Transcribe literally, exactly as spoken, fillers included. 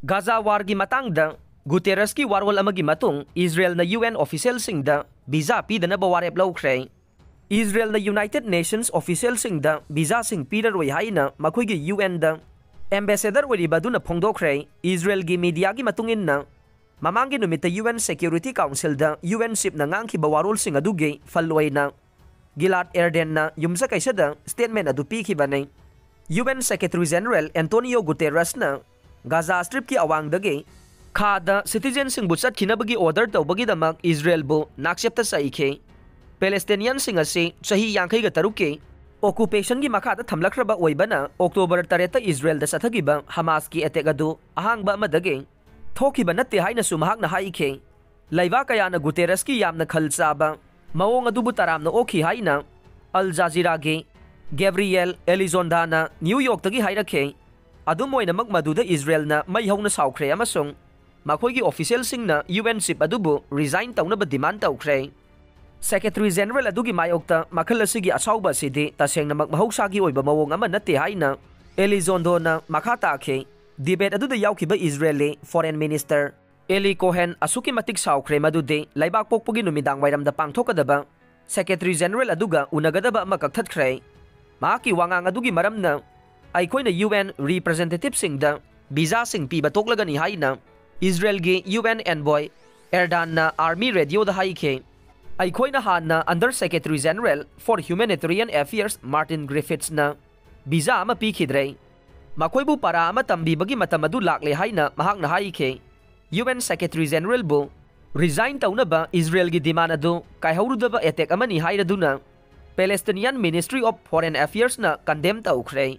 ꯒꯥꯖꯥ ꯋꯥꯔꯒꯤ ꯃꯇꯥꯡꯗ ꯒꯨꯇꯦꯔꯁꯀꯤ ꯋꯥꯔꯣꯜ ꯑꯃꯒꯤ ꯃꯇꯨꯡ ꯏꯖꯔꯦꯜꯅ ꯌꯨ ꯑꯦꯟ ꯑꯣꯐꯤꯁꯤꯌꯦꯜꯁꯤꯡꯗ ꯚꯤꯖꯥ ꯄꯤꯗꯅꯕ ꯋꯥꯔꯦꯞ ꯂꯧꯈ꯭ꯔꯦ꯫ ꯏꯖꯔꯦꯜꯅ ꯌꯨꯅꯥꯏꯇꯦꯗ ꯅꯦꯁꯟꯁ ꯑꯣꯐꯤꯁꯤꯌꯦꯜꯁꯤꯡꯗ ꯚꯤꯖꯥꯁꯤꯡ ꯄꯤꯔꯔꯣꯏ ꯍꯥꯏꯅ ꯃꯈꯣꯏꯒꯤ ꯌꯨ ꯑꯦꯟꯗ ꯑꯦꯝꯕꯦꯁꯦꯗꯔ ꯑꯣꯏꯔꯤꯕ ꯑꯗꯨꯅ ꯐꯣꯡꯗꯣꯛꯈ꯭ꯔꯦ꯫ ꯏꯖꯔꯦꯜꯒꯤ ꯃꯤꯗꯤꯌꯥꯒꯤ ꯃꯇꯨꯡ ꯏꯟꯅ, ꯃꯃꯥꯡꯒꯤ ꯅꯨꯃꯤꯠꯇ ꯌꯨ ꯑꯦꯟ ꯁꯦꯀ꯭ꯌꯨꯔꯤꯇꯤ ꯀꯥꯎꯟꯁꯤꯜꯗ ꯌꯨ ꯑꯦꯟ ꯆꯤꯞꯅ ꯉꯥꯡꯈꯤꯕ ꯋꯥꯔꯣꯜꯁꯤꯡ ꯑꯗꯨꯒꯤ ꯐꯜ ꯑꯣꯏꯅ ꯒꯤꯂꯥꯗ ꯑꯦꯔꯗꯦꯟꯅ ꯌꯨꯝꯁꯀꯩꯁꯗ ꯁ꯭ꯇꯦꯠꯃꯦꯟ ꯑꯗꯨ ꯄꯤꯈꯤꯕꯅꯤ꯫ U N secretary general Antonio ꯒꯨꯇꯦꯔꯁꯅ ꯒꯥꯖꯥ ꯁ꯭ꯇ꯭ꯔꯤꯞꯀꯤ ꯑꯋꯥꯡꯗꯒꯤ ꯈꯥꯗ ꯁꯤꯇꯤꯖꯦꯟꯁꯤꯡꯕꯨ ꯆꯠꯈꯤꯅꯕꯒꯤ ꯑꯣꯔꯗꯔ ꯇꯧꯕꯒꯤꯗꯃꯛ ꯏꯖꯔꯦꯜꯕꯨ ꯅꯥꯛꯆꯦꯞꯇ ꯆꯩꯈꯤ꯫ ꯄꯦꯂꯦꯁꯇꯤꯅꯤꯌꯟꯁꯤꯡ ꯑꯁꯤ ꯆꯍꯤ ꯌꯥꯡꯈꯩꯒ ꯇꯔꯨꯛꯀꯤ ꯑꯣꯀꯨꯄꯦꯁꯟꯒꯤ ꯃꯈꯥꯗ ꯊꯝꯂꯛꯈ꯭ꯔꯕ ꯑꯣꯏꯕꯅ, ꯑꯣꯛꯇꯣꯕꯔ ꯇꯔꯦꯠꯇ ꯏꯖꯔꯦꯜꯗ ꯆꯠꯊꯈꯤꯕ ꯍꯃꯥꯁꯀꯤ ꯑꯦꯇꯦꯛ ꯑꯗꯨ ꯑꯍꯥꯡꯕ ꯑꯃꯗꯒꯤ ꯊꯣꯛꯈꯤꯕ ꯅꯠꯇꯦ ꯍꯥꯏꯅꯁꯨ ꯃꯍꯥꯛꯅ ꯍꯥꯏꯈꯤ꯫ ꯂꯩꯕꯥꯛ ꯀꯌꯥꯅ ꯒꯨꯇꯦꯔꯁꯀꯤ ꯌꯥꯝꯅ ꯈꯜ ꯆꯥꯕ ꯃꯑꯣꯡ ꯑꯗꯨꯕꯨ ꯇꯔꯥꯝꯅ ꯑꯣꯛꯈꯤ ꯍꯥꯏꯅ ꯑꯜ ꯖꯥꯖꯤꯔꯥꯒꯤ ꯒꯦꯕ꯭ꯔꯤꯌꯦꯜ ꯑꯦꯂꯤꯖꯣꯟꯗꯥꯅ ꯅ꯭ꯌꯨ ꯌꯣꯔꯛꯇꯒꯤ ꯍꯥꯏꯔꯛꯈꯤ꯫ ꯑꯗꯨꯝ ꯑꯣꯏꯅꯃꯛ, ꯃꯗꯨꯗ ꯏꯖꯔꯦꯜꯅ ꯃꯩ ꯍꯧꯅ ꯁꯥꯎꯈ꯭ꯔꯦ ꯑꯃꯁꯨꯡ ꯃꯈꯣꯏꯒꯤ ꯑꯣꯐꯤꯁꯤꯌꯦꯜꯁꯤꯡꯅ ꯌꯨ ꯑꯦꯟ ꯆꯤꯞ ꯑꯗꯨꯕꯨ ꯔꯤꯖꯥꯏꯟ ꯇꯧꯅꯕ ꯗꯤꯃꯥꯟ ꯇꯧꯈ꯭ꯔꯦ꯫ ꯁꯦꯀ꯭ꯔꯦꯇꯔꯤ ꯖꯦꯅꯔꯦꯜ ꯑꯗꯨꯒꯤ ꯃꯥꯌꯣꯛꯇ ꯃꯈꯜ ꯑꯁꯤꯒꯤ ꯑꯁꯥꯎꯕ ꯑꯁꯤꯗꯤ ꯇꯁꯦꯡꯅꯃꯛ ꯃꯍꯧꯁꯥꯒꯤ ꯑꯣꯏꯕ ꯃꯑꯣꯡ ꯑꯃ ꯅꯠꯇꯦ ꯍꯥꯏꯅ ꯑꯦꯂꯤꯖꯣꯟꯗꯣꯅ ꯃꯈꯥ ꯇꯥꯈꯤ꯫ ꯗꯤꯕꯦꯠ ꯑꯗꯨꯗ ꯌꯥꯎꯈꯤꯕ ꯏꯖꯔꯦꯜꯂꯤ ꯐꯣꯔꯦꯟ ꯃꯤꯅꯤꯁꯇꯔ ꯑꯦꯂꯤ ꯀꯣꯍꯦꯟ ꯑꯁꯨꯛꯀꯤ ꯃꯇꯤꯛ ꯁꯥꯎꯈ꯭ꯔꯦ ꯃꯗꯨꯗꯤ ꯂꯩꯕꯥꯛ ꯄꯣꯛꯄꯒꯤ ꯅꯨꯃꯤꯗꯥꯡ ꯋꯥꯏꯔꯝꯗ ꯄꯥꯡꯊꯣꯛꯀꯗꯕ ꯁꯦꯀ꯭ꯔꯦꯇꯔꯤ ꯖꯦꯅꯔꯦꯜ ꯑꯗꯨꯒ ꯎꯅꯒꯗꯕ ꯑꯃ ꯀꯛꯊꯠꯈ꯭ꯔꯦ꯫ ꯃꯍꯥꯛꯀꯤ ꯋꯥꯉꯥꯡ ꯑꯗꯨꯒꯤ ꯃꯔꯝꯅ, "ꯑꯩꯈꯣꯏꯅ ꯌꯨ ꯑꯦꯟ ꯔꯤꯄ꯭ꯔꯖꯦꯟꯇꯦꯇꯤꯚꯁꯤꯡꯗ ꯚꯤꯖꯥꯁꯤꯡ ꯄꯤꯕ ꯇꯣꯛꯂꯒꯅꯤ" ꯍꯥꯏꯅ ꯏꯖꯔꯦꯜꯒꯤ ꯌꯨ ꯑꯦꯟ ꯑꯦꯟꯕꯣꯏ ꯑꯦꯔꯗꯥꯟꯅ ꯑꯥꯔꯃꯤ ꯔꯦꯗꯤꯑꯣꯗ ꯍꯥꯏꯈꯤ꯫ "ꯑꯩꯈꯣꯏꯅ ꯍꯥꯟꯅ under secretary general for humanitarian affairs Martin ꯒ꯭ꯔꯤꯐꯤꯠꯁꯅ ꯚꯤꯖꯥ ꯑꯃ ꯄꯤꯈꯤꯗ꯭ꯔꯦ꯫ ꯃꯈꯣꯏꯕꯨ ꯄꯔꯥ ꯑꯃ ꯇꯝꯕꯤꯕꯒꯤ ꯃꯇꯝ ꯑꯗꯨ ꯂꯥꯛꯂꯦ" ꯍꯥꯏꯅ ꯃꯍꯥꯛꯅ ꯍꯥꯏꯈꯤ꯫ ꯌꯨ ꯑꯦꯟ ꯁꯦꯀ꯭ꯔꯦꯇꯔꯤ ꯖꯦꯅꯔꯦꯜꯕꯨ ꯔꯤꯖꯥꯏꯟ ꯇꯧꯅꯕ ꯏꯖꯔꯦꯜꯒꯤ ꯗꯤꯃꯥꯟ ꯑꯗꯨ ꯀꯥꯏꯍꯧꯔꯨꯗꯕ ꯑꯦꯇꯦꯛ ꯑꯃꯅꯤ ꯍꯥꯏꯔꯗꯨꯅ ꯄꯦꯂꯦꯁꯇꯤꯅꯤꯌꯟ ꯃꯤꯅꯤꯁꯇ꯭ꯔꯤ ꯑꯣꯐ ꯐꯣꯔꯦꯟ ꯑꯦꯐꯤꯌꯔꯁꯅ ꯀꯟꯗꯦꯝ ꯇꯧꯈ꯭ꯔꯦ꯫